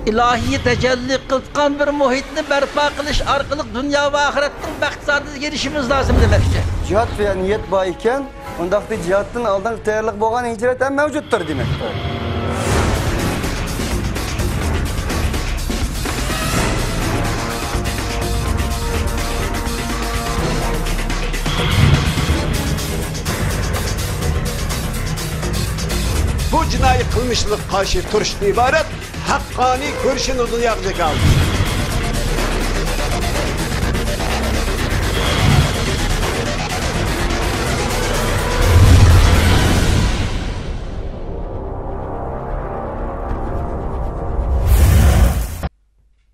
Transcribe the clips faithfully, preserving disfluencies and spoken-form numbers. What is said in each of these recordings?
ئىلاھىي تەجەللى قىلىۋاتقان بىر مۇھىتنى بەرپا قىلىش ئارقىلىق دۇنيا ۋە ئاخىرەتنىڭ بەخت-سائادىتىگە ئېرىشىشىمىز لازىم دېمەكچى. جىھاد دېگەن نىيەت بار ئىكەن، ئۇنداقتا جىھادتىن ئالدىنقى تەييارلىق بولغان ھىجرەت ھەم مەۋجۇتتۇر دېمەكتۇر. بۇ جىنايى قىلمىشلىرىغا قارشى تۇرۇشتىن ئىبارەت ھەققانىي كۈرىشىنى دۇنياغا جاكارلىدى.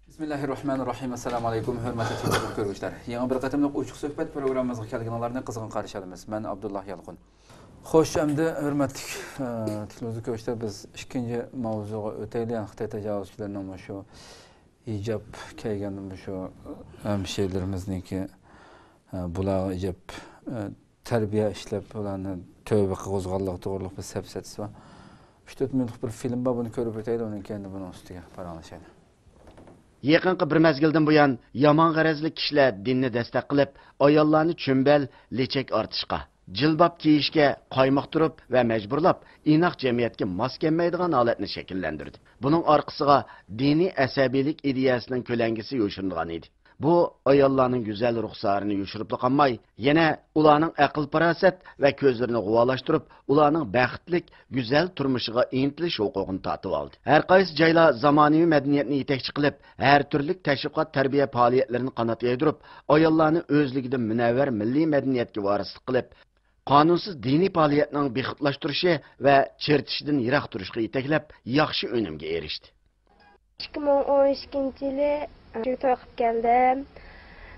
بىسمىللاھىررەھمانىررەھىم. ئەسسالامۇ ئەلەيكۇم، ھۆرمەتلىك تېلېۋىزور كۆرگۈچىلەر. يېڭى بىر قېتىملىق ئوچۇق سۆھبەت پروگراممىمىزغا كەلگىنىڭلارنى قىزغىن قارشى ئالىمىز. مەن ئابدۇللا يالقۇن. خوش، ئەمدى ھۆرمەتلىك، ئە، تېلېۋىزور كۆرگۈچىلەر، بىز ئىككىنچى ماۋزۇغا ئۆتەيلى. يەنى خىتاي تاجاۋۇزچىلىرىنىڭ مۇشۇ ھىجاب كىيگەن مۇشۇ ھەمشىرىلىرىمىزنىڭكى، ئە، بۇلارغا ئىجاب، ئە، تەربىيە ئىشلەپ، ئۇلارنى تۆۋە قىلغۇزغانلىقى توغرۇلۇق بىر سەپسەتىسى بار. ئۈچ تۆت مىنۇتلۇق بىر فىلىم بار، بۇنى كۆرۈپ ئۆتەيلى، ئۇنىڭ كېيىن بۇنىڭ ئۈستىگە پاراڭلىشايلى. يېقىنقى بىر مەزگىلدىن بۇيان يامان غەرەزلىك كىشىلەر دىننى دەستەك قىلىپ، ئاياللارنى چۈمبەل، لېچەك ئارتىشقا، جىلباب كىيىشكە قايمۇقتۇرۇپ ۋە مەجبۇرلاپ، ئىناق جەمئىيەتكە ماس كەلمەيدىغان ھالەتنى شەكىللەندۈردى. بۇنىڭ ئارقىسىغا دىنىي ئەسەبىيلىك ئىدىيەسىنىڭ كۆلەڭگىسى يوشۇرۇنغان ئىدى. بۇ ئاياللارنىڭ گۈزەل رۇخسارىنى يوشۇرۇپلا قالماي، يەنە ئۇلارنىڭ ئەقىل-پاراسەت ۋە كۆزلىرىنى غۇۋالاشتۇرۇپ، ئۇلارنىڭ بەختلىك، گۈزەل تۇرمۇشىغا ئىنتىلىش ھوقۇقىنى تارتىۋالدى. ھەر قايسى جايلار زامانىۋى مەدەنىيەتنى يېتەكچى قىلىپ، ھەر تۈرلۈك تەشۋىقات، تەربىيە پائالىيەتلىرىنى قانات يايدۇرۇپ، ئاياللارنى ئۆزلۈكىدىن مۇنەۋۋەر مىللىي مەدەنىيەتكە ۋارىسلىق قىلىپ، قانۇنسىز دىنىي پائالىيەتنىڭ بىخۇدلاشتۇرۇشى ۋە چىرىتىشىدىن يىراق تۇرۇشقا يېتەكلەپ، ياخشى ئۈنۈمگە ئېرىشتى. ئىككى مىڭ ئون ئىككىنچى يىلى، ئە، توي قىلىپ كەلدىم.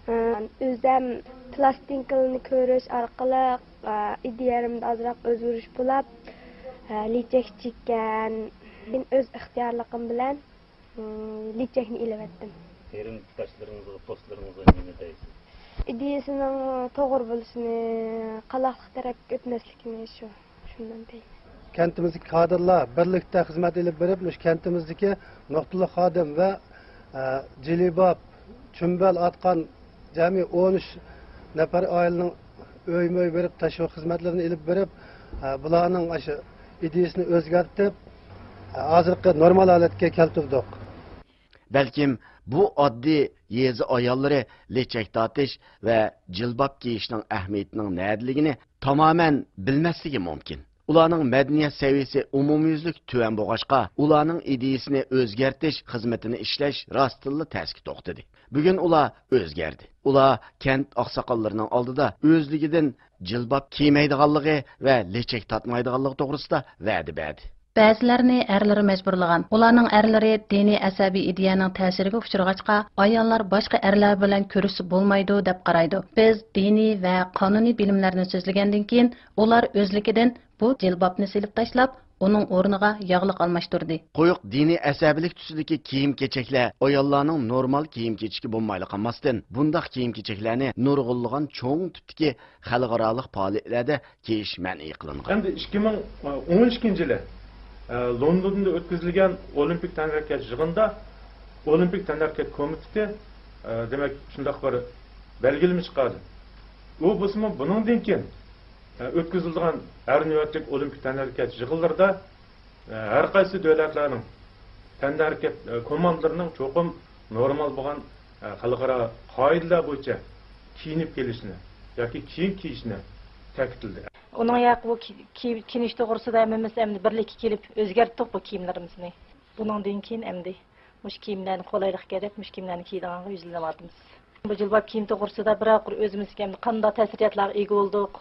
ئە، ئۆزۈم پىلاستىنكىلارنى كۆرۈش ئارقىلىق، ئە، ئىدىيەمدە ئازراق ئۆزگىرىش بولۇپ، ئە، لېچەك چىككەن. مەن ئۆز ئىختىيارلىقىم بىلەن، ئە، لېچەكنى ئېلىۋەتتىم. قېرىنداشلىرىڭىزغا، دوستلىرىڭىزغا نېمە دەيسىز؟ ئىدىيەسىنىڭ توغرا بولۇشىنى، قالاقلىق تەرەپكە ئۆتمەسلىكىنى شۇ، شۇنداق دەيمەن. كەنتىمىزدىكى كادىرلار بىرلىكتە خىزمەت ئېلىپ بېرىپ، مۇشۇ كەنتىمىزدىكى نۇقتىلىق خادىم ۋە، ئە، جىلباب، چۈمبەل ئاتقان جەمئىي ئون ئۈچ نەپەر ئائىلىنىڭ ئۆيمۇ ئۆي بېرىپ، تەشۋىق خىزمەتلىرىنى ئېلىپ بېرىپ، ئە، بۇلارنىڭ ئاشۇ ئىدىيىسىنى ئۆزگەرتىپ، ئە، ھازىرقى نورمال ھالەتكە كەلتۈردۇق. بەلكىم بۇ ئاددىي يېزا ئاياللىرى لېچەك تارتىش ۋە جىلباب كىيىشنىڭ ئەھمىيىتىنىڭ نەدىلىكىنى تامامەن بىلمەسلىكى مۇمكىن. ئۇلارنىڭ مەدەنىيەت سەۋىيىسى ئومۇميۈزلۈك تۆۋەن بولغاچقا، ئۇلارنىڭ ئىدىيىسىنى ئۆزگەرتىش خىزمىتىنى ئىشلەش راستتىنلا تەسكە توختىدى. بۈگۈن ئۇلار ئۆزگەردى. ئۇلار كەنت ئاقساقاللىرىنىڭ ئالدىدا ئۆزلۈكىدىن جىلباب كىيمەيدىغانلىقى ۋە لېچەك تارتمايدىغانلىقى توغرىسىدا ۋەدە بەردى. بەزىلەرنى ئەرلىرى مەجبۇرلىغان، ئۇلارنىڭ ئەرلىرى دىنىي ئەسەبىي ئىدىيەنىڭ تەسىرىگە ئۇچرىغاچقا، ئاياللار باشقا ئەرلەر بىلەن كۆرۈشسە بولمايدۇ دەپ قارايدۇ. بىز دىنىي ۋە قانۇنىي بىلىملەرنى سۆزلىگەندىن كېيىن، ئۇلار ئۆزلۈكىدىن بۇ جىلبابنى سېلىپ تاشلاپ، ئۇنىڭ ئورنىغا ياغلىق ئالماشتۇردى. قويۇق دىنىي ئەسەبىيلىك تۈسىدىكى كىيىم-كېچەكلەر ئاياللارنىڭ نورمال كىيىم-كېچىكى بولمايلا قالماستىن، بۇنداق كىيىم-كېچەكلەرنى نۇرغۇنلىغان چوڭ تىپتىكى خەلقئارالىق پائالىيەتلەردە كىيىش مەنئى قىلىنغان. ئەمدى ئىككى مىڭ ئون ئىككىنچى يىلى، ئە، لوندوندا ئۆتكۈزۈلگەن ئولىمپىك تەنھەرىكەت يىغىنىدا ئولىمپىك تەنھەرىكەت كومىتېتى، ئە، دېمەك، شۇنداق بىر بەلگىلىمە چىقاردى. ئۇ بولسىمۇ بۇنىڭدىن كېيىن، ئە، ئۆتكۈزۈلىدىغان ھەر نۆۋەتلىك ئولىمپىك تەنھەرىكەت يىغىنلىرىدا، ئە، ھەر قايسى دۆلەتلەرنىڭ تەنھەرىكەت، ئە، كوماندىلىرىنىڭ چوقۇم نورمال بولغان، ئە، خەلقئارا قائىدىلەر بويىچە كىيىنىپ كېلىشىنى ياكى كىيىم كىيىشىنى تەكىتلىدى. ئۇنىڭ ياق بۇ كىي-، كىي-، كىيىنىش توغرىسىدا ھەممىمىز ئەمدى بىرلىككە كېلىپ ئۆزگەرتتۇق بۇ كىيىملىرىمىزنى. بۇنىڭدىن كېيىن ئەمدى مۇشۇ كىيىملەرنى قولايلىقكەن دەپ مۇشۇ كىيىملەرنى كىيىدىغانغا يۈزلىنىۋاتىمىز. بۇ جىلباب كىيىم توغرىسىدا بىرەر قۇر ئۆزىمىزگە ئەمدى قانداق تەسىرىياتلارغا ئىگە بولدۇق،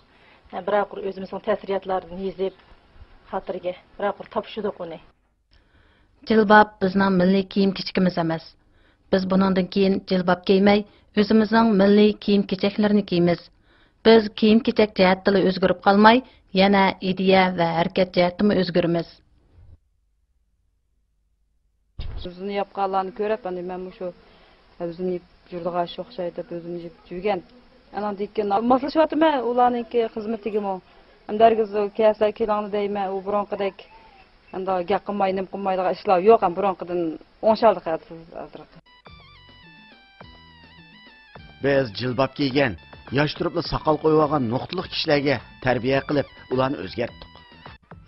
ھە، بىرەر قۇر ئۆزىمىزنىڭ تەسىرىياتلىرىدىن يېزىپ، خاتىرىگە بىرەر قۇر تاپشۇردۇق ئۇنى. جىلباب بىزنىڭ مىللىي كىيىم-كېچىكىمىز ئەمەس. بىز بۇنىڭدىن كېيىن جىلباب كىيمەي، ئۆزىمىزنىڭ مىللىي كىيىم-كېچەكلىرىنى كىيىمىز. بىز كىيىم-كېچەك جەھەتتىلا ئۆزگىرىپ قالماي، يەنە ئىدىيە ۋە ھەرىكەت جەھەتتىمۇ ئۆزگىرىمىز. ئۆزىنى ياپقانلارنى كۆرۈپ، ئەمدى مەنمۇ شۇ ئۆزىنى يېپىپ يۈرىدىغان شۇ ئوخشايدۇ دەپ ئۆزىنى يېپىپ يۈرگەن. ئاناندىن كېيىن ماسلىشىۋاتىمەن ئۇلارنىڭكى خىزمىتىگىمۇ. ئەمدى ھەرگىز كەلسە كېلىڭلار دەيمەن، ئۇ بۇرۇنقىدەك ئەمدى گەپ قىلماي، نېمە قىلمايدىغان ئىشلار يوق، ھەم بۇرۇنقىدىن ئوڭشالدۇق ھازىر. بىز جىلباب كىيگەن، ياش تۇرۇپلا ساقال قويۇۋالغان نۇقتىلىق كىشىلەرگە تەربىيە قىلىپ، ئۇلارنى ئۆزگەرتتۇق.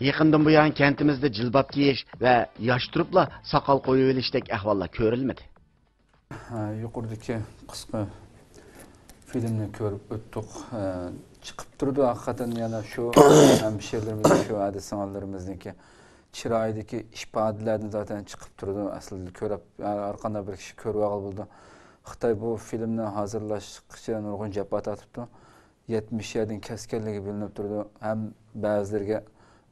يېقىندىن بۇيان كەنتىمىزدە جىلباب كىيىش ۋە ياش تۇرۇپلا ساقال قويۇۋېلىشتەك ئەھۋاللار كۆرۈلمىدى. ھە، يۇقىرىدىكى قىسقا فىلىمنى كۆرۈپ ئۆتتۇق. ھە، چىقىپ تۇرىدۇ ھەقىقەتەن يەنە شۇ ھەمشىرىلىرىمىز، شۇ ھەدە سىڭىللىرىمىزنىڭكى چىرايىدىكى ئىپادىلەردىن زاتەن چىقىپ تۇرىدۇ. ئەسلىدە كۆرۈپ، ھەر قانداق بىر كىشى كۆرۈۋالغىلى بولىدۇ. خىتاي بۇ فىلىمنى ھازىرلاشقىچە نۇرغۇن جاپا تارتىپتۇ. يەتمىش يەردىن كەسكەنلىكى بىلىنىپ تۇرىدۇ. ھەم بەزىلىرىگە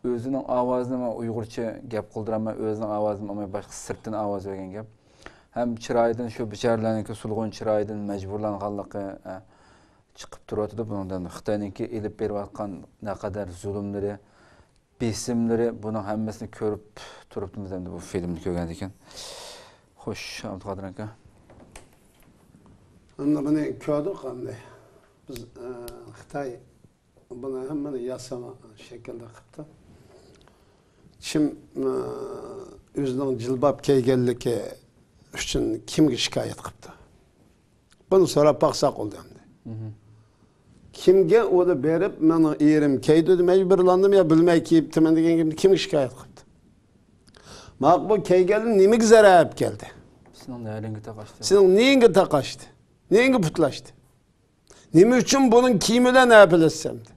ئۆزىنىڭ ئاۋازىنى ئۇيغۇرچە گەپ قىلدۇرالماي، ئۆزىنىڭ ئاۋازىنى ئالماي باشقا سىرتتىن ئاۋاز بەرگەن گەپ. ھەم چىرايىدىن شۇ بىچارىلەرنىڭكى سولغۇن چىرايىدىن مەجبۇرلانغانلىقى، ئە، چىقىپ تۇرۇۋاتىدۇ. بۇنىڭدىن خىتاينىڭكى ئېلىپ بېرىۋاتقان نەقەدەر زۇلۇملىرى، بېسىملىرى، بۇنىڭ ھەممىسىنى كۆرۈپ تۇرۇپتىمىز ئەمدى بۇ فىلىمنى كۆرگەندىن كېيىن. خوش، ئابدۇقادىر ئاكا. ئەمدى بۇنى كۆردۇق ئەمدى. بىز، ئە، خىتاي بۇنى ھەممىنى ياسىما شەكىلدە قىپتۇ. كىم، ئە، ئۆزىنىڭ جىلباب كىيگەنلىكى ئۈچۈن كىمگە شىكايەت قىپتۇ؟ بۇنى سوراپ باقساق بولدى ئەمدى. مھم. كىمگە ئۇنى بېرىپ، مېنىڭ ئېرىم كىيدى، مەجبۇرلاندىم يا بىلمەي كىيىپتىمەن دېگەن گەپنى كىمگە شىكايەت قىپتۇ؟ ماقۇل، بۇ كىيگەنلىرى نېمىگە زەرەر ئەپ كەلدى؟ سېنىڭ نەلىڭگە تاقاشتى؟ سېنىڭ نېيىڭگە تاقاشتى؟ نېيىڭگە پۇتلاشتى؟ نېمە ئۈچۈن بۇنىڭ كىيىمى بىلەن ھەپىلەشسەمدى؟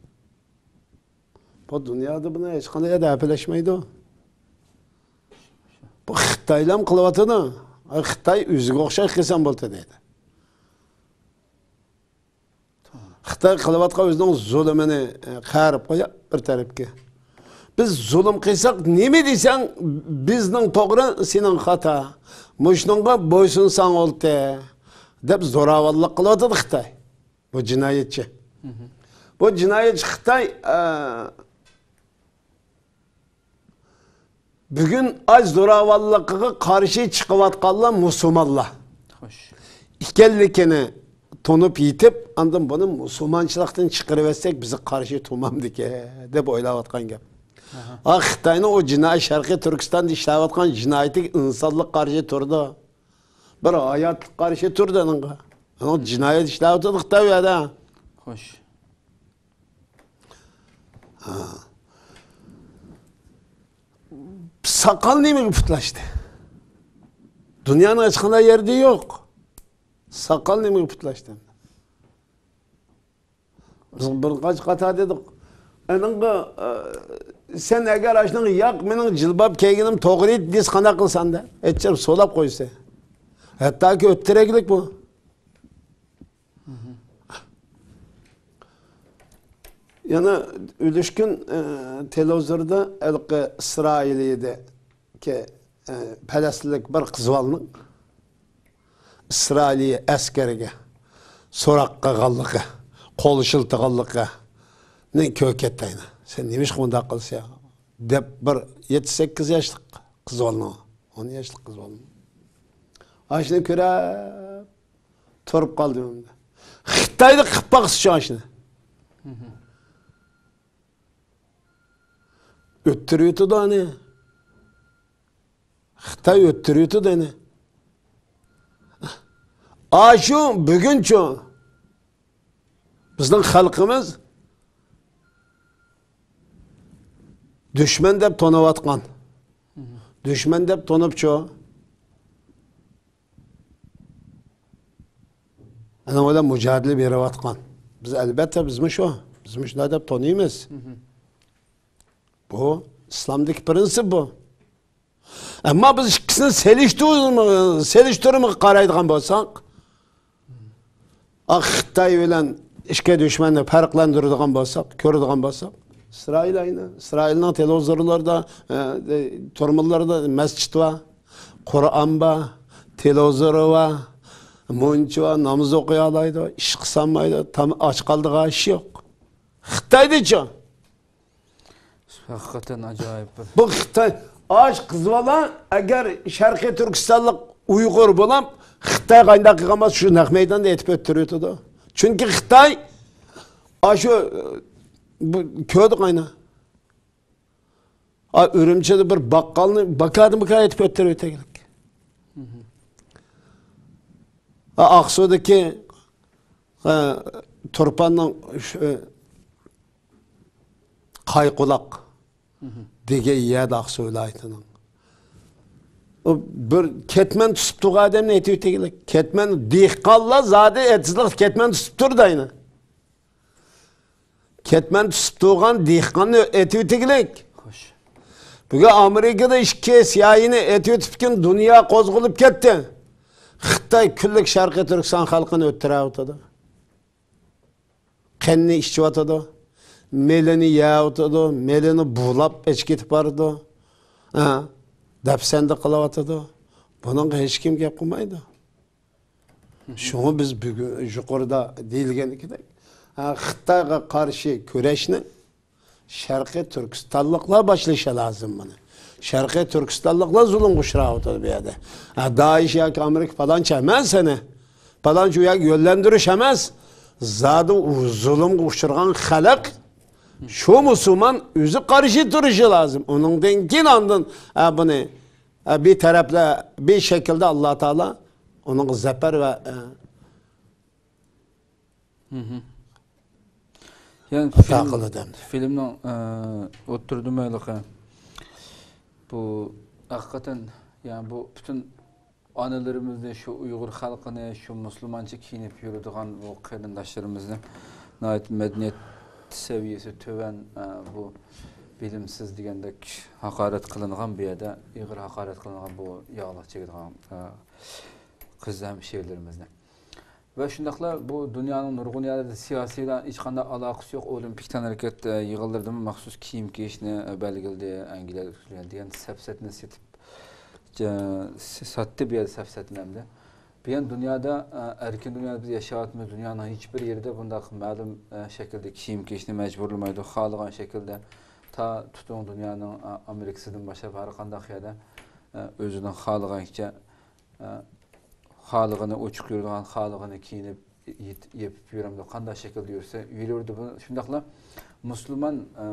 بۇ دۇنيادا بۇنى ھېچقانداق يەردە ھەپىلەشمەيدۇ. بۇ خىتايلام قىلىۋاتىدۇ. ئاي، خىتاي ئۆزىگە ئوخشاش قىلسام بولدى دەيدۇ. خىتاي قىلىۋاتقان ئۆزىنىڭ زۇلۇمىنى، ئە، قايرىپ قويۇپ بىر تەرەپكە. بىز زۇلۇم قىلساق، نېمە دېسەڭ، بىزنىڭ توغرا، سېنىڭ خاتا. مۇشۇنىڭغا بويسۇنساڭ بولدى، دەپ زوراۋانلىق قىلىۋاتىدۇ خىتاي. بۇ جىنايەتچى. مھم. بۇ جىنايەتچى خىتاي، ئە، بۈگۈن ئاش زوراۋانلىقىغا قارشى چىقىۋاتقانلار مۇسۇلمانلار. خوش. ئىكەنلىكىنى تونۇپ يېتىپ، ئاندىن بۇنى مۇسۇلمانچىلىقتىن چىقىرىۋەتسەك، بىزگە قارشى تۇرمامدىكەن دەپ ئويلاۋاتقان گەپ. ئاھا. ئا، خىتاينىڭ ئۇ جىنايى شەرقىي تۈركىستاندا ئىشلەۋاتقان جىنايىتىگە ئىنسانلىق قارشى تۇرىدۇ. بىر ھاياتلىق قارشى تۇرىدۇ ئۇنىڭغا. ئۇنىڭ جىنايەت ئىشلەۋاتىدۇ خىتاي ئۇ يەردە. خوش. ھا. ساقال نېمىگە پۇتلاشتى؟ دۇنيانىڭ ھېچقانداق يېرىدە يوق. ساقال نېمىگە پۇتلاشتى؟ بىز بىر قانچە قاتا دېدۇق. ئېنىڭغا، ئە، سەن ئەگەر ئاشۇنىڭغا، «ياق، مېنىڭ جىلباب كىيگىنىم توغرا ئىدى» دېسە، قانداق قىلىسەن دە؟ ئېچىپ سولاپ قويسا. ھەتتاكى ئۆتتۈرەكلىك بۇ. يەنە ئۈلۈشكۈن، ئە، تېلېۋىزوردا ھېلىقى ئىسرائىلىيىدىكى، ئە، پەلەستىنلىك بىر قىز بالىنىڭ ئىسرائىلىيە ئەسكەرگە سوراق قىلغانلىقى، قول شىلتىغانلىقىنى كۆرۈپ كەتتى ئەينى. «سەن نېمىشقا مۇنداق قىلىسەن؟» دەپ بىر يەتتە، سەككىز ياشلىق قىز بالىنىڭ، ئون ياشلىق قىز بالىنىڭ. ئاشۇنى كۆرۈپ تۇرۇپ قالدىم. خىتايدا قىلىپ باقسا شۇ ئاشۇنى. ئۆتتۈرۈۋېتىدۇ ئانى. خىتاي ئۆتتۈرۈۋېتىدۇ ئانى. ئاشۇ بۈگۈنچۇ بىزنىڭ خەلقىمىز دۈشمەن دەپ تونۇۋاتقان. دۈشمەن دەپ تونۇپچۇ، ئۇنىڭ بىلەن مۇجادىلە بېرىۋاتقان. بىز، ئەلۋەتتە، بىزمۇ شۇ. بىزمۇ شۇنداق دەپ تونۇيمىز. بۇ ئىسلامدىكى پرىنسىپ بۇ. ئەمما بىز ئىككىسىنى سېلىشتۇرما-، سېلىشتۇرمىغا قارايدىغان بولساق، ئا، خىتاي بىلەن ئىككى دۈشمەننى پەرقلەندۈرىدىغان بولساق، كۆرىدىغان بولساق، ئىسرائىل ئەينى. ئىسرائىلنىڭ تېلېۋىزورلىرىدا، ئە، تۇرمىلىرىدا مەسچىت بار، قۇرئان بار، تېلېۋىزورى بار، مۇنچا بار، ناماز ئوقۇيالايدۇ، ئىش قىسالمايدۇ، تام-، ئاچ قالىدىغان ئىش يوق. خىتايدىچۇ؟ ھەقىقەتەن ئاجايىپ بىر. بۇ خىتاي، ئاش قىز بالا ئەگەر شەرقىي تۈركىستانلىق ئۇيغۇر بولۇپ، خىتاي قانداق قىلغان بولسا، شۇ نەق مەيداندا ئېتىپ ئۆتتۈرۈۋېتىدۇ. چۈنكى خىتاي، ئاشۇ، بۇ، كۆردۇق ئەينى. ئا، ئۈرۈمچىدە بىر باققالنى باكادىمىكا ئېتىپ ئۆتتۈرۈپ ئۆتەيلىك. ئا، ئاقسۇدىكى، ئا، تۇرپاننىڭ شۇ، قايقۇلاق دېگەن يەردە ئاقسۇ ۋىلايىتىنىڭ. ئۇ بىر كەتمەن تۇتۇپ تۇرغان ئادەمنى ئېتىۋېتىگىلى. كەتمەن، دېھقانلار زادى ئېتىزلىق كەتمەن تۇتۇپ تۇرىدۇ ئەينى. كەتمەن تۇتۇپ تۇرغان دېھقاننى ئېتىۋېتىگىلىك. خوش. بۈگۈن ئامېرىكىدا ئىككى سىياھىنى ئېتىۋېتىپ پۈتۈن دۇنيا قوزغىلىپ كەتتى. خىتاي كۈنلۈك شەرقىي تۈركىستان خەلقىنى ئۆلتۈرۈۋاتىدۇ. قېنىنى ئىچىۋاتىدۇ، مېلىنى يەۋاتىدۇ، مېلىنى بۇلاپ ئېچىپ كېتىپ بارىدۇ. ھە، دەپسەندە قىلىۋاتىدۇ. بۇنىڭغا ھېچكىم گەپ قىلمايدۇ. شۇڭا بىز بۈگۈن يۇقىرىدا دېيىلگەندىكىدەك، ھە، خىتايغا قارشى كۈرەشنى شەرقىي تۈركىستانلىقلار باشلىشى لازىم بۇنى. شەرقىي تۈركىستانلىقلار زۇلۇمغا ئۇچراۋاتىدۇ بۇ يەردە. ھە، دائىش ياكى ئامېرىكا پالانچى ئەمەس سېنى. پالانچى ئۇ يەرگە يۆنلەندۈرۈش ئەمەس. زادى ئۇ زۇلۇمغا ئۇچرىغان خەلق، شۇ مۇسۇلمان ئۆزى قارشى تۇرۇشى لازىم. ئۇنىڭدىن كېيىن ئاندىن، ئە، بۇنى، ئە، بىر تەرەپلە، بىر شەكىلدە ئاللا تائالا ئۇنىڭغا زەپەر ۋە، ئە، يەنى ئاتا فىلىم، قىلىدۇ ئەمدى. فىلىمنىڭ، ئە، ئوتتۇرىدا مەيلىقى. بۇ ھەقىقەتەن، يەنى بۇ پۈتۈن ئانىلىرىمىزنى، شۇ ئۇيغۇر خەلقىنى، شۇ مۇسۇلمانچە كىيىنىپ يۈرىدىغان بۇ قېرىنداشلىرىمىزنى ناھايىتى مەدەنىيەت سەۋىيەسى تۆۋەن، ئە، بۇ بىلىمسىز دېگەندەك ھاقارەت قىلىنغان بۇ يەردە، ئېغىر ھاقارەت قىلىنغان بۇ ياغلىق چېكىدىغان، ئە، قىز ھەم شېئىرلىرىمىزنى. ۋە شۇنداقلا بۇ دۇنيانىڭ نۇرغۇن يەرلىرىدە سىياسىي بىلەن ھېچقانداق ئالاقىسى يوق ئولىمپىك تەنھەرىكەت، ئە، يىغىنلىرىدىمۇ مەخسۇس كىيىم كىيىشنى، ئە، بەلگىلىدى، ئەنگلىيەدە ئۆتكۈزۈلگەن دېگەن سەپسەتىنى سېتىپ، جە-، س-، ساتتى بۇ يەردە سەپسەتىنى ئەمدى. بۈگۈن دۇنيادا، ئە، ئەركىن دۇنيادا بىز ياشاۋاتىمىز. دۇنيانىڭ ھېچ بىر يېرىدە بۇنداق مەلۇم، ئە، شەكىلدە كىيىم كىيىشنى مەجبۇرلىمايدۇ. خالىغان شەكىلدە تا تۇتۇڭ دۇنيانىڭ، ئە، ئامېرىكىسىدىن باشلاپ ھەر قانداق يەردە، ئە، ئۆزىنىڭ خالىغانچە، ئە، خالىغىنى ئوچۇق يۈرىدىغان، خالىغىنى كىيىنىپ، يېت-، يېپىپ يۈرەمدۇ، قانداق شەكىلدە يۈرسە يۈرۈۋېرىدۇ. بۇ شۇنداقلا مۇسۇلمان، ئە،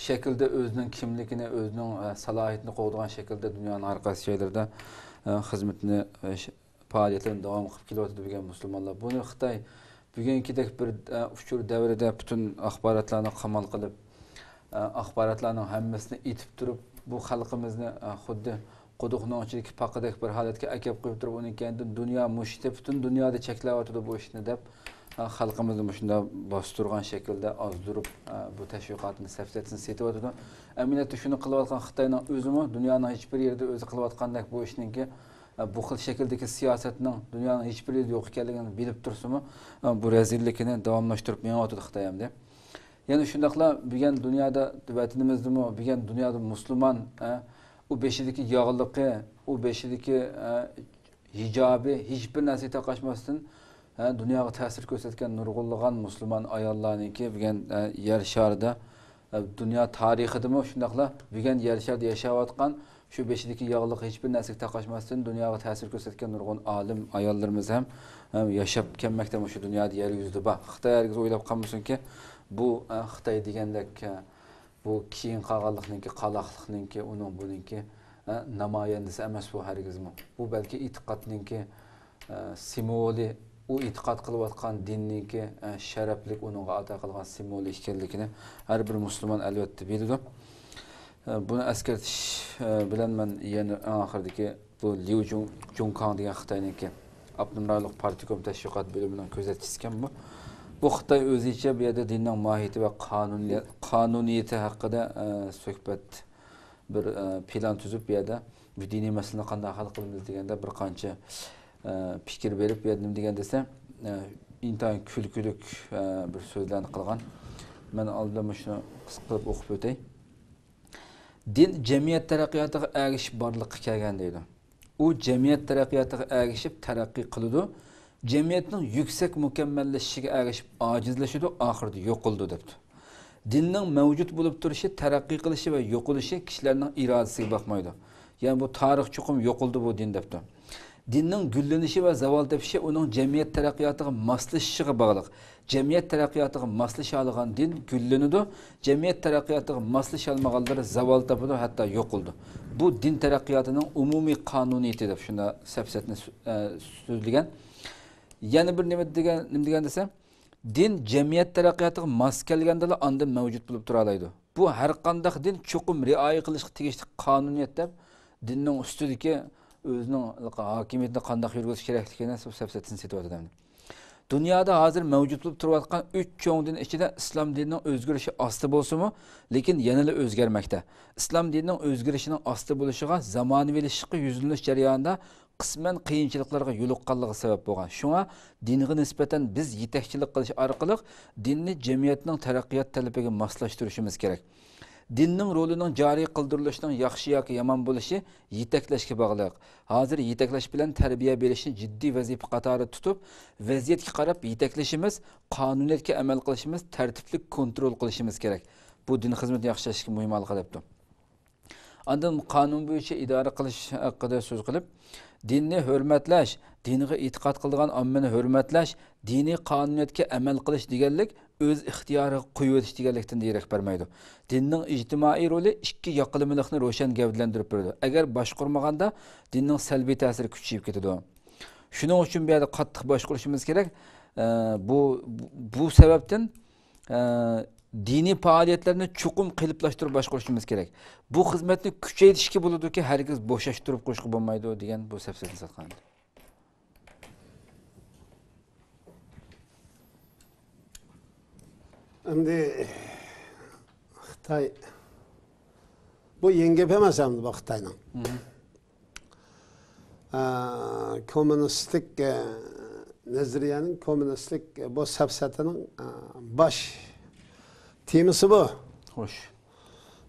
شەكىلدە ئۆزىنىڭ كىملىكىنى، ئۆزىنىڭ، ئە، سالاھىيىتىنى قوغدىغان شەكىلدە دۇنيانىڭ ھەر قايسى جايلىرىدا، ئە، خىزمىتىنى، ئە، ش-، پائالىيەتلىرىنى داۋام قىلىپ كېلىۋاتىدۇ بۈگۈن مۇسۇلمانلار. بۇنى خىتاي بۈگۈنكىدەك بىر، ئە، ئۇچۇر دەۋرىدە پۈتۈن ئاخباراتلارنى قامال قىلىپ، ئە، ئاخباراتلارنىڭ ھەممىسىنى ئېتىپ تۇرۇپ، بۇ خەلقىمىزنى، ئە، خۇددى قۇدۇقنىڭ ئىچىدىكى پاقىدەك بىر ھالەتكە ئەكەپ قويۇپ تۇرۇپ، ئۇنىڭ كەينىدىن دۇنيا مۇشتى، پۈتۈن دۇنيادا چەكلەۋاتىدۇ بۇ ئىشنى دەپ، ئە، خەلقىمىزنى مۇشۇنداق باستۇرغان شەكىلدە ئازدۇرۇپ، ئە، بۇ تەشۋىقاتنى، سەپسەتىسىنى سېتىۋاتىدۇ. ئەمەلىيەتتە شۇنى قىلىۋاتقان خىتاينىڭ ئۆزىمۇ دۇنيانىڭ ھېچ بىر يېرىدە ئۆزى قىلىۋاتقاندەك بۇ ئىشنىڭكى، ئە، بۇ خىل شەكىلدىكى سىياسەتنىڭ دۇنيانىڭ ھېچ بىر يېرىدە يوق ئىكەنلىكىنى بىلىپ تۇرسىمۇ، ئە، بۇ رەزىللىكىنى داۋاملاشتۇرۇپ مېڭىۋاتىدۇ خىتاي ئەمدى. يەنە شۇنداقلا بۈگۈن دۇنيادا، ۋەتىنىمىزدىمۇ بۈگۈن دۇنيادا مۇسۇلمان، ئە، ئۇ بېشىدىكى ياغلىقى، ئۇ بېشىدىكى، ئە، ھىجابى ھېچ بىر نەرسىگە تاقاشماستىن، ئە، دۇنياغا تەسىر كۆرسەتكەن نۇرغۇنلىغان مۇسۇلمان ئاياللارنىڭكى بۈگۈن، ئە، يەر شارىدا، ئە، دۇنيا تارىخىدىمۇ شۇنداقلا بۈگۈن يەر شارىدا ياشاۋاتقان، شۇ بېشىدىكى ياغلىق ھېچ بىر نەرسىگە تاقاشماستىن، دۇنياغا تەسىر كۆرسەتكەن نۇرغۇن ئالىم ئاياللىرىمىز ھەم، ھەم ياشاپ كەلمەكتە، مۇشۇ دۇنيادا يەر يۈزىدە بار. خىتاي ھەرگىز ئويلاپ قالمىسۇنكى، بۇ، ئە، خىتاي دېگەندەك، ئە، بۇ كېيىن قالغانلىقنىڭكى، قالاقلىقنىڭكى، ئۇنىڭ بۇنىڭكى، ئە، نامايەندىسى ئەمەس بۇ ھەرگىزمۇ. بۇ بەلكى ئېتىقادنىڭكى، ئە، سىمۋولى، ئۇ ئېتىقاد قىلىۋاتقان دىننىڭكى، ئە، شەرەپلىك ئۇنىڭغا ئاتا قىلغان سىمۋولى ئىكەنلىكىنى ھەر بىر مۇسۇلمان ئەلۋەتتە بىلىدۇ. ئە، بۇنى ئەسكەرتىش، ئە، بىلەن مەن يەنە ئەڭ ئاخىرىدىكى بۇ ليۇ جۇڭ-، جۇڭكاڭ دېگەن خىتاينىڭكى ئاپتونوم رايونلۇق پارتكوم تەشۋىقات بۆلۈمىنىڭ كۆزەتچىسىكەن بۇ. بۇ خىتاي ئۆزىچە بۇ يەردە دىننىڭ ماھىيىتى ۋە قانۇنىي-، قانۇنىيىتى ھەققىدە، ئە، سۆھبەت، بىر، ئە، پىلان تۈزۈپ، بۇ يەردە بۇ دىنىي مەسىلىنى قانداق ھەل قىلىمىز دېگەندە بىر قانچە، ئە، پىكىر بېرىپ، بۇ يەردە نېمە دېگەن دېسە، ئە، ئىنتايىن كۈلكىلىك، ئە، بىر سۆزلەرنى قىلغان. مەن ئالدىن مۇشۇنى قىسقا قىلىپ ئوقۇپ ئۆتەي. دىن جەمئىيەت تەرەققىياتىغا ئەگىشىپ بارلىققا كەلگەن دەيدۇ. ئۇ جەمئىيەت تەرەققىياتىغا ئەگىشىپ تەرەققىي قىلىدۇ. جەمئىيەتنىڭ يۈكسەك مۇكەممەللىشىشىگە ئەگىشىپ ئاجىزلىشىدۇ، ئاخىرىدا يوقىلىدۇ، دەپتۇ. دىننىڭ مەۋجۇت بولۇپ تۇرۇشى، تەرەققىي قىلىشى ۋە يوقىلىشى كىشىلەرنىڭ ئىرادىسىگە باقمايدۇ. يەنى بۇ تارىخ چوقۇم يوقىلىدۇ بۇ دىن، دەپتۇ. دىننىڭ گۈللىنىشى ۋە زاۋال تېپىشى ئۇنىڭ جەمئىيەت تەرەققىياتىغا ماسلىشىشىغا باغلىق. جەمئىيەت تەرەققىياتىغا ماسلىشالىغان دىن گۈللىنىدۇ، جەمئىيەت تەرەققىياتىغا ماسلىشالمىغانلىرى زاۋال تاپىدۇ، ھەتتا يوقىلىدۇ. بۇ دىن تەرەققىياتىنىڭ ئومۇمىي قانۇنىيىتى دەپ شۇنداق سەپسەتىنى سۆ-، ئە، سۆزلىگەن. يەنە بىر نېمە دېگەن، نېمە دېگەن دېسە، دىن جەمئىيەت تەرەققىياتىغا ماس كەلگەندىلا ئاندىن مەۋجۇت بولۇپ تۇرالايدۇ. بۇ ھەرقانداق دىن چوقۇم رىئايە قىلىشقا تېگىشلىك قانۇنىيەت دەپ، دىننىڭ ئۈستىدىكى ئۆزىنىڭ ھاكىمىيىتىنى قانداق يۈرگۈزۈش كېرەكلىكىنى سەپسەتىنى سېتىۋاتىدۇ. دۇنيادا ھازىر مەۋجۇت بولۇپ تۇرۇۋاتقان ئۈچ چوڭ دىن ئىچىدە ئىسلام دىنىنىڭ ئۆزگىرىشى ئاستا بولسىمۇ، لېكىن يەنىلا ئۆزگەرمەكتە. ئىسلام دىنىنىڭ ئۆزگىرىشىنىڭ ئاستا بولۇشىغا زامانىۋىلىشىشقا يۈزلىنىش جەريانىدا قىسمەن قىيىنچىلىقلارغا يولۇققانلىقى سەۋەب بولغان. شۇڭا دىنغا نىسبەتەن بىز يېتەكچىلىك قىلىش ئارقىلىق دىننى جەمئىيەتنىڭ تەرەققىيات تەلىپىگە ماسلاشتۇرۇشىمىز كېرەك. دىننىڭ رولىنىڭ جارى قىلدۇرۇلۇشىنىڭ ياخشى ياكى يامان بولۇشى يېتەكلەشكە باغلىق. ھازىر يېتەكلەش بىلەن تەربىيە بېرىشنى جىددىي ۋەزىپە قاتارىدا تۇتۇپ، ۋەزىيەتكە قاراپ يېتەكلىشىمىز، قانۇنىيەتكە ئەمەل قىلىشىمىز، تەرتىپلىك كونترول قىلىشىمىز كېرەك. بۇ دىن خىزمىتىنى ياخشى ئىشلەشكە مۇھىم ھالقا دەپتۇ. ئاندىن قانۇن بويىچە ئىدارە قىلىش ھەققىدە سۆز قىلىپ، دىننى ھۆرمەتلەش، دىنغا ئېتىقاد قىلىدىغان ئاممىنى ھۆرمەتلەش، دىنىي قانۇنىيەتكە ئەمەل قىلىش دېگەنلىك ئۆز ئىختىيارىغا قويۇۋېتىش دېگەنلىكتىن دېرەك بەرمەيدۇ. دىننىڭ ئىجتىمائىي رولى ئىككى ياقلىمىلىقنى روشەن گەۋدىلەندۈرۈپ بېرىدۇ. ئەگەر باشقۇرمىغاندا، دىننىڭ سەلبىي تەسىرى كۈچىيىپ كېتىدۇ. شۇنىڭ ئۈچۈن بۇ يەردە قاتتىق باشقۇرۇشىمىز كېرەك. ئە، بۇ، بۇ سەۋەبتىن، ئە، دىنىي پائالىيەتلەرنى چوقۇم قېلىپلاشتۇرۇپ باشقۇرۇشىمىز كېرەك. بۇ خىزمەتنى كۈچەيتىشكە بولىدۇكى، ھەرگىز بوشاشتۇرۇپ قويۇشقا بولمايدۇ، دېگەن بۇ سەپسەتىنى ساتقان. ئەمدى خىتاي، بۇ يېڭى گەپ ئەمەس ئەمدى بۇ خىتاينىڭ. مم. ئە، كوممۇنىستىك، ئە، نەزەرىيەنىڭ، كوممۇنىستىك، ئە، بۇ سەپسەتىنىڭ، ئە، باش تېمىسى بۇ. خوش.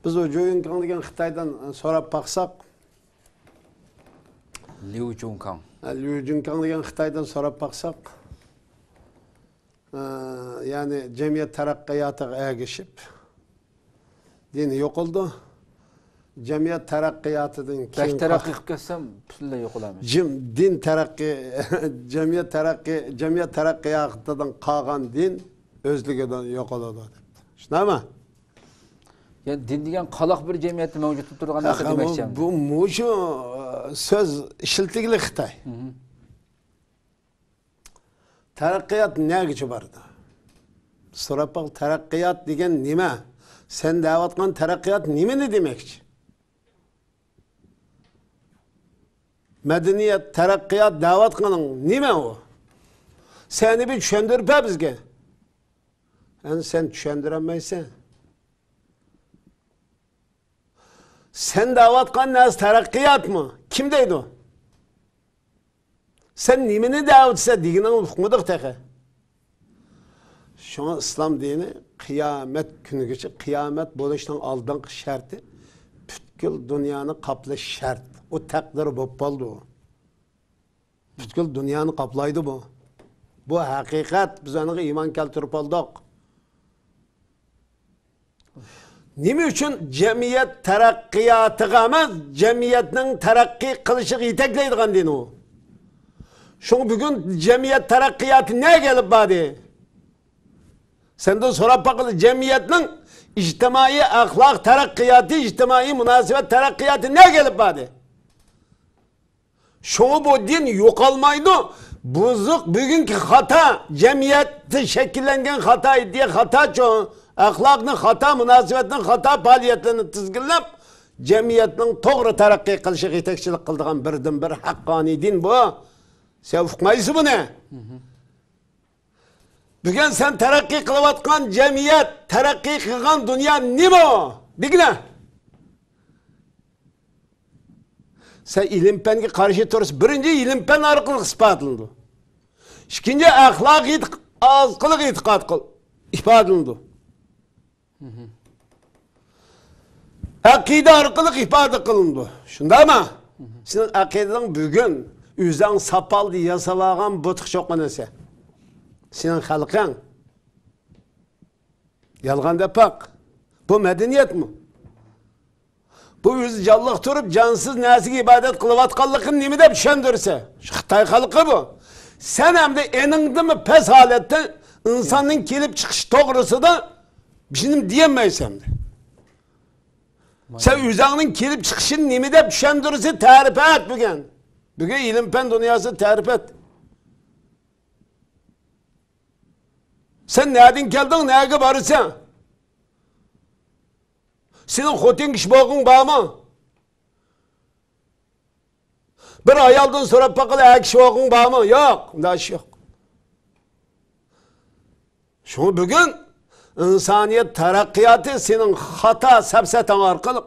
بىز ئۇ جۇيۇڭكاڭ دېگەن خىتايدىن، ئە، سوراپ باقساق، ليۇ جۇڭكاڭ. ئە، ليۇ جۇڭكاڭ دېگەن خىتايدىن سوراپ باقساق، ئە، يەنى جەمئىيەت تەرەققىياتىغا ئەگىشىپ، دىن يوقىلىدۇ. جەمئىيەت تەرەققىياتىدىن بەك كېيىن تەرەققىي قىلىپ كەتسەم، پۈتۈنلەي يوقىلامىز. جىم-، دىن تەرەققىي، جەمئىيەت تەرەققىي، جەمئىيەت تەرەققىياتىدىن قالغان دىن ئۆزلۈكىدىن يوقىلىدۇ دەپتۇ. شۇنداقمۇ؟ يەنى دىن دېگەن قالاق بىر جەمئىيەتتە مەۋجۇت بولۇپ تۇرغان نەرسە دېمەكچى. بۇ، مۇشۇ، ئە، سۆز ئىشلىتىگىلى خىتاي. مم. تەرەققىيات نەگىچە بارىدۇ؟ سوراپ باق، تەرەققىيات دېگەن نېمە؟ سەن دەۋاتقان تەرەققىيات نېمىنى دېمەكچى؟ مەدەنىيەت، تەرەققىيات دەۋاتقىنىڭ نېمە ئۇ؟ سەن بىر چۈشەندۈرۈپ بەر بىزگە. ئەمدى سەن چۈشەندۈرەلمەيسەن. سەن دەۋاتقان نەرسە تەرەققىياتمۇ؟ كىم دەيدۇ؟ سەن نېمىنى دەۋاتىسەن دېگىنىڭنى ئۇقمىدۇق تېخى. شۇڭا ئىسلام دىنى قىيامەت كۈنىگىچە، قىيامەت بولۇشنىڭ ئالدىنقى شەرتى پۈتكۈل دۇنيانى قاپلىشى شەرت. ئۇ تەقدىر بولۇپ قالدى ئۇ. پۈتكۈل دۇنيانى قاپلايدۇ بۇ. بۇ ھەقىقەت، بىز ئۇنىڭغا ئىمان كەلتۈرۈپ بولدۇق. نېمە ئۈچۈن جەمئىيەت تەرەققىياتىغا ئەمەس، جەمئىيەتنىڭ تەرەققىي قىلىشىغا يېتەكلەيدىغان دىن ئۇ. شۇڭا بۈگۈن جەمئىيەت تەرەققىياتى نەگە ئېلىپ باردى؟ سەندىن سوراپ باققىلى، جەمئىيەتنىڭ ئىجتىمائىي ئەخلاق تەرەققىياتى، ئىجتىمائىي مۇناسىۋەت تەرەققىياتى نەگە ئېلىپ باردى؟ شۇڭا بۇ دىن يوقالمايدۇ. بۇزۇق، بۈگۈنكى خاتا، جەمئىيەتتە شەكىللەنگەن خاتا ئىدىيە، خاتا چوڭ، ئەخلاقنى خاتا، مۇناسىۋەتنى خاتا، پائالىيەتلەرنى تىزگىنلەپ، جەمئىيەتنىڭ توغرا تەرەققىي قىلىشىغا يېتەكچىلىك قىلىدىغان بىردىنبىر ھەققانىي دىن بۇ. سەن ئۇقمايسىز بۇنى. بۈگۈن سەن تەرەققىي قىلىۋاتقان جەمئىيەت، تەرەققىي قىلغان دۇنيا نېمە ئۇ؟ دېگىنە. سەن ئىلىم-پەنگە قارشى تۇرسا، بىرىنچى ئىلىم-پەن ئارقىلىق ئىسپاتلىنىدۇ. ئىككىنچى ئەخلاق ئېتىق-، ئارقىلىق ئېتىقاد قىل-، ئىپادىلىنىدۇ. ئەقىدە ئارقىلىق ئىپادە قىلىنىدۇ. شۇنداقمۇ؟ سېنىڭ ئەقىدەڭ بۈگۈن ئۆزۈڭ ساپالدا ياساۋالغان بۇتقا چوقۇنىسى. سېنىڭ خەلقىڭ. يالغان دەپ باق. بۇ مەدەنىيەتمۇ؟ بۇ ئۆزى جانلىق تۇرۇپ، جانسىز نەرسىگە ئىبادەت قىلىۋاتقانلىقىنى نېمە دەپ چۈشەندۈرسە؟ شۇ خىتاي خەلقى بۇ. سەن ئەمدى ئېنىڭدىنمۇ پەس ھالەتتە ئىنساننىڭ كېلىپ چىقىشى توغرىسىدا بىر نېمە دېيەلمەيسەن ئەمدى. سەن ئۆزۈڭنىڭ كېلىپ چىقىشىنى نېمە دەپ چۈشەندۈرسە، تەرىپەت بۈگۈن. بۈگۈن ئىلىم-پەن دۇنياسى تەرىپەت. سەن نەدىن كەلدىڭ، نەگە بارىسەن؟ سېنىڭ خوتۇن كىشى بولغۇڭ بارمۇ؟ بىر ئايالدىن سوراپ باققىلى، ئەر كىشى بولغۇڭ بارمۇ؟ يوق، ئۇنداق ئىش يوق. شۇڭا بۈگۈن ئىنسانىيەت تەرەققىياتى سېنىڭ خاتا سەپسەتەڭ ئارقىلىق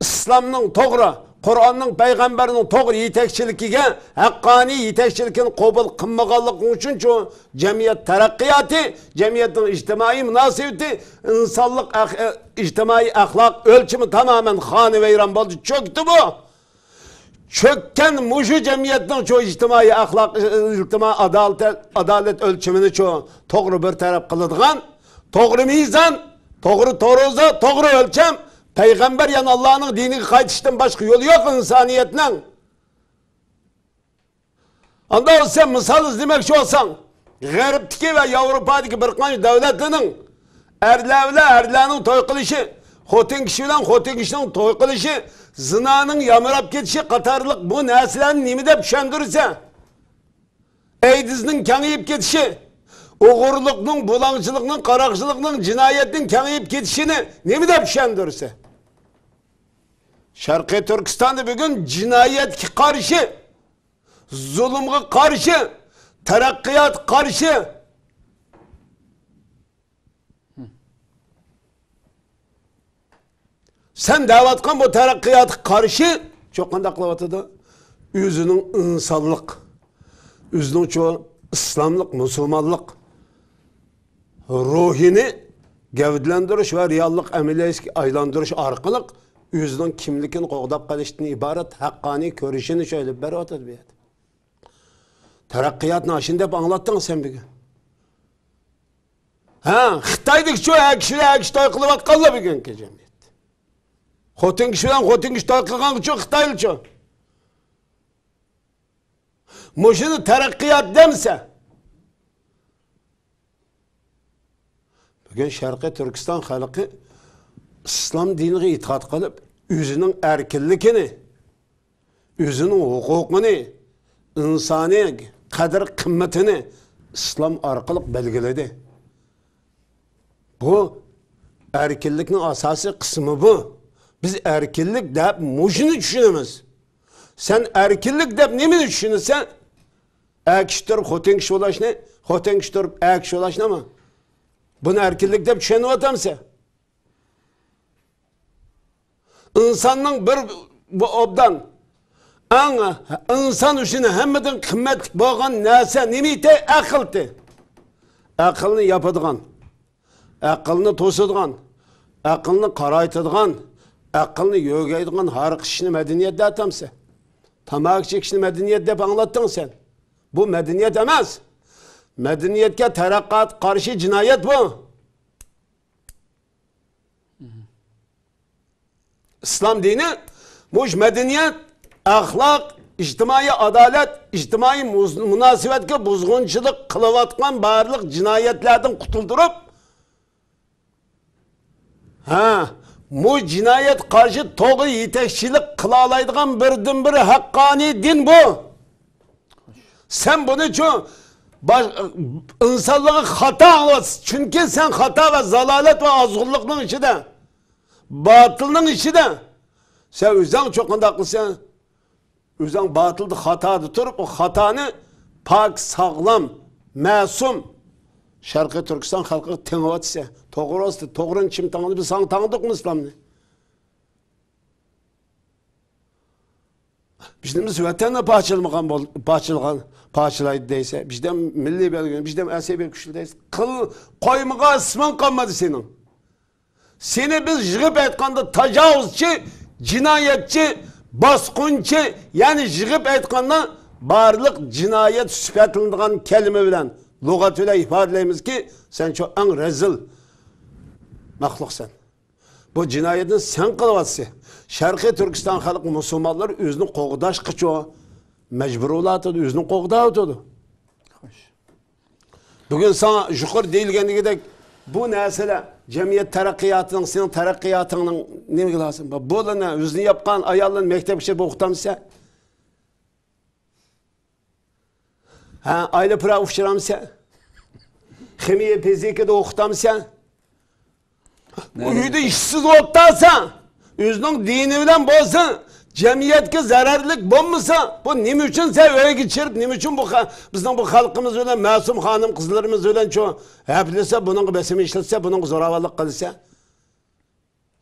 ئىسلامنىڭ توغرا، قۇرئاننىڭ، پەيغەمبەرنىڭ توغرا يېتەكچىلىكىگە، ھەققانىي يېتەكچىلىكىنى قوبۇل قىلمىغانلىقىڭ ئۈچۈن شۇ جەمئىيەت تەرەققىياتى، جەمئىيەتنىڭ ئىجتىمائىي مۇناسىۋىتى، ئىنسانلىق ئەخ-، ئىجتىمائىي ئەخلاق ئۆلچىمى تامامەن خانىۋەيران بولدى، چۆكتى بۇ. چۆككەن مۇشۇ جەمئىيەتنىڭ شۇ ئىجتىمائىي ئەخلاق، ئىجتىمائىي ئادالەت، ئادالەت ئۆلچىمىنى شۇ توغرا بىر تەرەپ قىلىدىغان، توغرا مىزان، توغرا تورۇزا، توغرا ئۆلچەم، پەيغەمبەر يەنى ئاللانىڭ دىنىگە قايتىشتىن باشقا يولى يوق ئىنسانىيەتنىڭ. ئاندا سەن مىسال ئىزدىمەكچى بولساڭ، غەربتىكى ۋە ياۋروپادىكى بىر قانچە دۆلەتلەرنىڭ ئەرلەر بىلەن ئەرلەرنىڭ توي قىلىشى، خوتۇن كىشى بىلەن خوتۇن كىشىنىڭ توي قىلىشى، زىنانىڭ يامراپ كېتىشى قاتارلىق بۇ نەرسىلەرنى نېمە دەپ چۈشەندۈرسە؟ ئەيدىزنىڭ كېڭىيىپ كېتىشى، ئوغرىلىقنىڭ، بۇلاڭچىلىقنىڭ، قاراقچىلىقنىڭ، جىنايەتنىڭ كېڭىيىپ كېتىشىنى نېمە دەپ چۈشەندۈرسە؟ شەرقىي تۈركىستاندا بۈگۈن جىنايەتكە قارشى، زۇلۇمغا قارشى، تەرەققىياتقا قارشى. سەن دەۋاتقان بۇ تەرەققىياتقا قارشى شۇ قانداق قىلىۋاتىدۇ؟ ئۆزىنىڭ ئىنسانلىق، ئۆزىنىڭ شۇ ئىسلاملىق، مۇسۇلمانلىق روھىنى گەۋدىلەندۈرۈش ۋە رېئاللىق ئەمەلىيەتكە ئايلاندۇرۇش ئارقىلىق ئۆزىنىڭ كىملىكىنى قوغداپ قېلىشتىن ئىبارەت ھەققانىي كۈرىشىنى شۇ ئېلىپ بېرىۋاتىدۇ بۇ يەردە. تەرەققىياتنى ئاشۇنداق دەپ ئاڭلاتتىڭ سەن بۈگۈن. ھە، خىتايدىكىچۇ ئەر كىشى بىلەن ئەر كىشى توي قىلىۋاتقانلار بۈگۈنكى جەمئىيەت. خوتۇن كىشى بىلەن خوتۇن كىشى توي قىلغانغىچۇ خىتايلىچۇ. مۇشۇنى تەرەققىيات دەمسە. بۈگۈن شەرقىي تۈركىستان خەلقى ئىسلام دىنىغا ئېتىقاد قىلىپ، ئۆزىنىڭ ئەركىنلىكىنى، ئۆزىنىڭ ھوقۇقىنى، ئىنسانىي قەدىر-قىممىتىنى ئىسلام ئارقىلىق بەلگىلىدى. بۇ ئەركىنلىكنىڭ ئاساسىي قىسمى بۇ. بىز ئەركىنلىك دەپ مۇشۇنى چۈشىنىمىز. سەن ئەركىنلىك دەپ نېمىنى چۈشىنىسەن؟ ئەر كىشى تۇرۇپ خوتۇن كىشى بولۇشنى، خوتۇن كىشى تۇرۇپ ئەر كىشى بولۇشنىمۇ؟ بۇنى ئەركىنلىك دەپ چۈشىنىۋاتامسەن؟ ئىنساننىڭ بىر، بۇ ئوبدان، ئەڭ ئىنسان ئۈچۈن ھەممىدىن قىممەتلىك بولغان نەرسە نېمە ئىدى؟ ئەقىلتى. ئەقىلنى ياپىدىغان، ئەقىلنى توسىدىغان، ئەقىلنى قارايتىدىغان، ئەقىلنى يۆگەيدىغان ھەر قىسىشنى مەدەنىيەت دەتەمسەن؟ تاماكا چېكىشنى مەدەنىيەت دەپ ئاڭلاتتىڭ سەن. بۇ مەدەنىيەت ئەمەس. مەدەنىيەتكە، تەرەققىياتقا قارشى جىنايەت بۇ. ئىسلام دىنى مۇش مەدەنىيەت، ئەخلاق، ئىجتىمائىي ئادالەت، ئىجتىمائىي مۇز-، مۇناسىۋەتكە بۇزغۇنچىلىق قىلىۋاتقان بارلىق جىنايەتلەردىن قۇتۇلدۇرۇپ، ھە، مۇ جىنايەت قارشى توغرا يېتەكچىلىك قىلالايدىغان بىردىنبىر ھەققانىي دىن بۇ. سەن بۇنىچۇ باش-، ئىنسانلارغا خاتا ئاڭلىۋاتىسەن. چۈنكى سەن خاتا ۋە زالالەت ۋە ئازغۇنلۇقنىڭ ئىچىدە، باتىلنىڭ ئىچىدە. سەن ئۆزۈڭچۇ قانداق قىلسەن؟ ئۆزۈڭ باتىلدا، خاتادا تۇرۇپ، ئۇ خاتانى پاك، ساغلام، مەسۇم شەرقىي تۈركىستان خەلقىگە تېڭىۋاتىسەن. توغرا ئەمەس، توغرىنى كىم تاڭىدى؟ بىز ساڭا تاڭىدۇقمۇ ئىسلامنى؟ بىزنىڭ ۋەتەننى پارچىلىمىغان بول-، پارچىلىغان، پارچىلايدۇ دەيسەن. بىزدە مىللىي بەلگىلىمە، بىزدە ئەسەبىي كۈچلەر دەيسەن. قىل، قويمىغان ئىسمىڭ قالمىدى سېنىڭ. سېنى بىز يىغىپ ئېيتقاندا تاجاۋۇزچى، جىنايەتچى، باسقۇنچى، يەنى يىغىپ ئېيتقاندا بارلىق جىنايەت سۈپەتلىنىدىغان كەلىمە بىلەن، لۇغەت بىلەن ئىپادىلەيمىزكى، سەن شۇ ئەڭ رەزىل مەخلۇقسەن. بۇ جىنايەتنى سەن قىلىۋاتىسەن. شەرقىي تۈركىستان خەلقى مۇسۇلمانلار ئۆزىنى قوغداشقىچۇ مەجبۇر بولۇۋاتىدۇ، ئۆزىنى قوغداۋاتىدۇ. خوش. بۈگۈن ساڭا يۇقىرى دېيىلگەندىكىدەك بۇ نەرسىلەر جەمئىيەت تەرەققىياتىنىڭ، سېنىڭ تەرەققىياتىڭنىڭ نېمىگە لازىم؟ بۇ بالىنى ئۆزىنى ياپقان ئاياللارنى مەكتەپكىچە ئوقۇتامسەن؟ ھە، ئايلى پىراق ئۇچۇرامسەن؟ خىمىيە، فىزىكىدا ئوقۇتامسەن؟ نەدە؟ ئۆيدە ئىشسىز ئولتۇرسا، ئۆزىنىڭ دىنى بىلەن بولسا، جەمئىيەتكە زەرەرلىك بولمىسا، بۇ نېمە ئۈچۈن سەن ئۆيگە چىرىپ، نېمە ئۈچۈن بۇ خە-، بىزنىڭ بۇ خەلقىمىز بىلەن، مەسۇم خانىم قىزلىرىمىز بىلەن شۇ ھەپىلىسە، بۇنىڭغا بېسىم ئىشلەتسە، بۇنىڭغا زوراۋانلىق قىلسا؟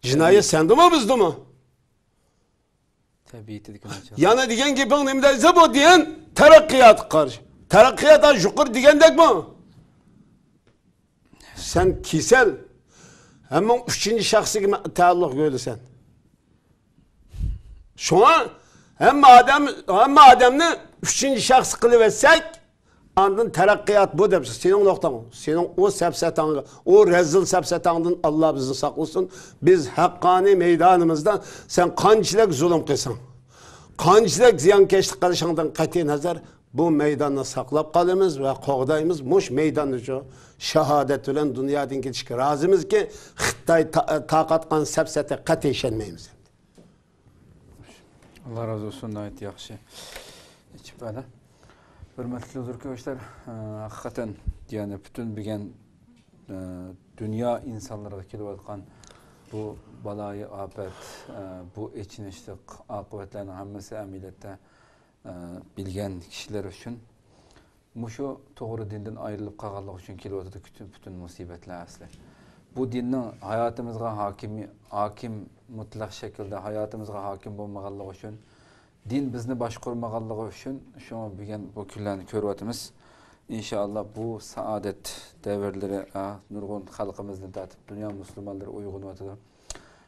جىنايەت سەندىمۇ، بىزدىمۇ؟ تەبىئىتىدىكى ناچار. يەنە دېگەن گېپىڭ نېمە دەيسە، بۇ دىن تەرەققىياتقا قارشى. تەرەققىيات ھا يۇقىرى دېگەندەكمۇ؟ سەن كېسەل. ھەممىڭ ئۈچىنچى شەخسىگە مە-، تەئەللۇق يۆلىسەن. شۇڭا ھەممە ئادەم، ھەممە ئادەمنى ئۈچىنچى شەخس قىلىۋەتسەك، ئاندىن تەرەققىيات بۇ دەپ، سېنىڭ نۇقتاڭ، سېنىڭ ئۇ سەپسەتەڭگە، ئۇ رەزىل سەپسەتەڭدىن ئاللا بىزنى ساقلىسۇن. بىز ھەققانىي مەيدانىمىزدا سەن قانچىلىك زۇلۇم قىلساڭ، قانچىلىك زىيانكەشلىك قىلىشىڭدىن قەتئىي نەزەر، بۇ مەيداننى ساقلاپ قالىمىز ۋە قوغدايمىز. مۇشۇ مەيداندا شۇ شاھادەت بىلەن دۇنيادىن كېتىشكە رازىمىزكى، خىتاي تا-، تارقاتقان سەپسەتە قەتئىي ئىشەنمەيمىز. ئاللا رازى بولسۇن، ناھايىتى ياخشى ئېچىپ بەردى. ھۆرمەتلىك ھۇزۇر كۆرگۈچىلەر، ئە، ھەقىقەتەن، يەنى پۈتۈن بۈگۈن، ئە، دۇنيا ئىنسانلىرىغا كېلىۋاتقان بۇ بالايىئاپەت، ئە، بۇ ئېچىنىشلىق ئاقىۋەتلەرنىڭ ھەممىسى ئەمەلىيەتتە، ئە، بىلگەن كىشىلەر ئۈچۈن مۇشۇ توغرا دىندىن ئايرىلىپ قالغانلىقى ئۈچۈن كېلىۋاتىدۇ پۈتۈن، پۈتۈن مۇسىبەتلەر ئەسلى. بۇ دىننىڭ ھاياتىمىزغا ھاكىم، ھاكىم، مۇتلەق شەكىلدە ھاياتىمىزغا ھاكىم بولمىغانلىقى ئۈچۈن، دىن بىزنى باشقۇرمىغانلىقى ئۈچۈن، شۇڭا بۈگۈن بۇ كۈنلەرنى كۆرۈۋاتىمىز. ئىنشائاللا، بۇ سائادەت دەۋرلىرى، ئا، نۇرغۇن خەلقىمىزدىن تارتىپ دۇنيا مۇسۇلمانلىرى ئويغىنىۋاتىدۇ.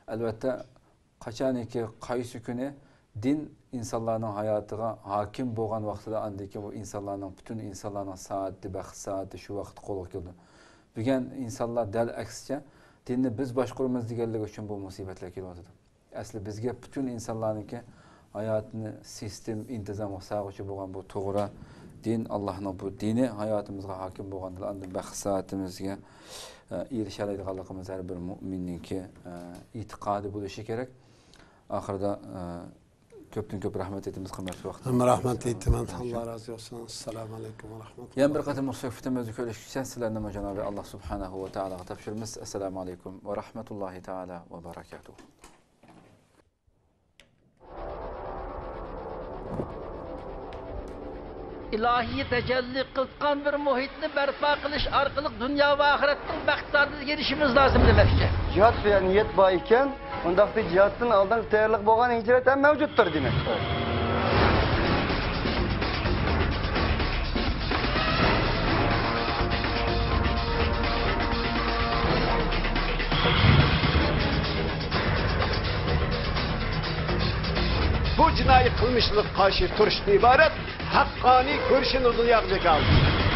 ئەلۋەتتە، قاچانكى قايسى كۈنى دىن ئىنسانلارنىڭ ھاياتىغا ھاكىم بولغان ۋاقتىدا، ئاندىن كېيىن بۇ ئىنسانلارنىڭ، پۈتۈن ئىنسانلارنىڭ سائادىتى، بەخت سائادىتى شۇ ۋاقىتتا قولغا كېلىدۇ. بۈگۈن ئىنسانلار دەل ئەكسىچە، دىننى بىز باشقۇرىمىز دېگەنلىكى ئۈچۈن بۇ مۇسىبەتلەر كېلىۋاتىدۇ. ئەسلى بىزگە پۈتۈن ئىنسانلارنىڭكى ھاياتىنى سىستېم، ئىنتىزامغا سالغۇچى بولغان بۇ توغرا دىن، ئاللانىڭ بۇ دىنى ھاياتىمىزغا ھاكىم بولغاندىلا، ئاندىن بەخت سائادىتىمىزگە، ئە، ئېرىشەلەيدىغانلىقىمىز ھەر بىر مۇئمىننىڭكى، ئە، ئېتىقادى بولۇشى كېرەك. ئاخىرىدا، ئە، كۆپتىن كۆپ رەھمەت ئېيتىمىز، قىممەتلىك ۋاقتىڭىزنى. ھەممە رەھمەتنى ئېيتىمەن. ئاللا رازى بولسۇن. ئەسسالامۇ ئەلەيكۇم ۋە رەھمەتۇللا. يەنە بىر قېتىم بۇ سۆھبىتىمىزنى كۆرۈشكىچە سىلەرنىمۇ جانابى ئاللا سۇبھانەھۇ ۋە تائالاغا تاپشۇرىمىز. ئەسسالامۇ ئەلەيكۇم ۋە رەھمەتۇللاھى تائالا ۋە بەرەكاتۇھۇ. ئىلاھىي تەجەللى قىلىۋاتقان بىر مۇھىتنى بەرپا قىلىش ئارقىلىق دۇنيا ۋە ئاخىرەتنىڭ بەخت سائادىتىگە ئېرىشىشىمىز لازىم دېمەكچى. جىھاد سۆيەر نىيەت بار ئىكەن، ئۇنداقتا جىھادتىن ئالدىنقى تەييارلىق بولغان ھىجرەت ھەم مەۋجۇتتۇر دېمەكتۇر. بۇ جىنايى قىلمىشلارغا قارشى تۇرۇشتىن ئىبارەت ھەققانىي كۈرىشىنى دۇنياغا جاكارلىدى.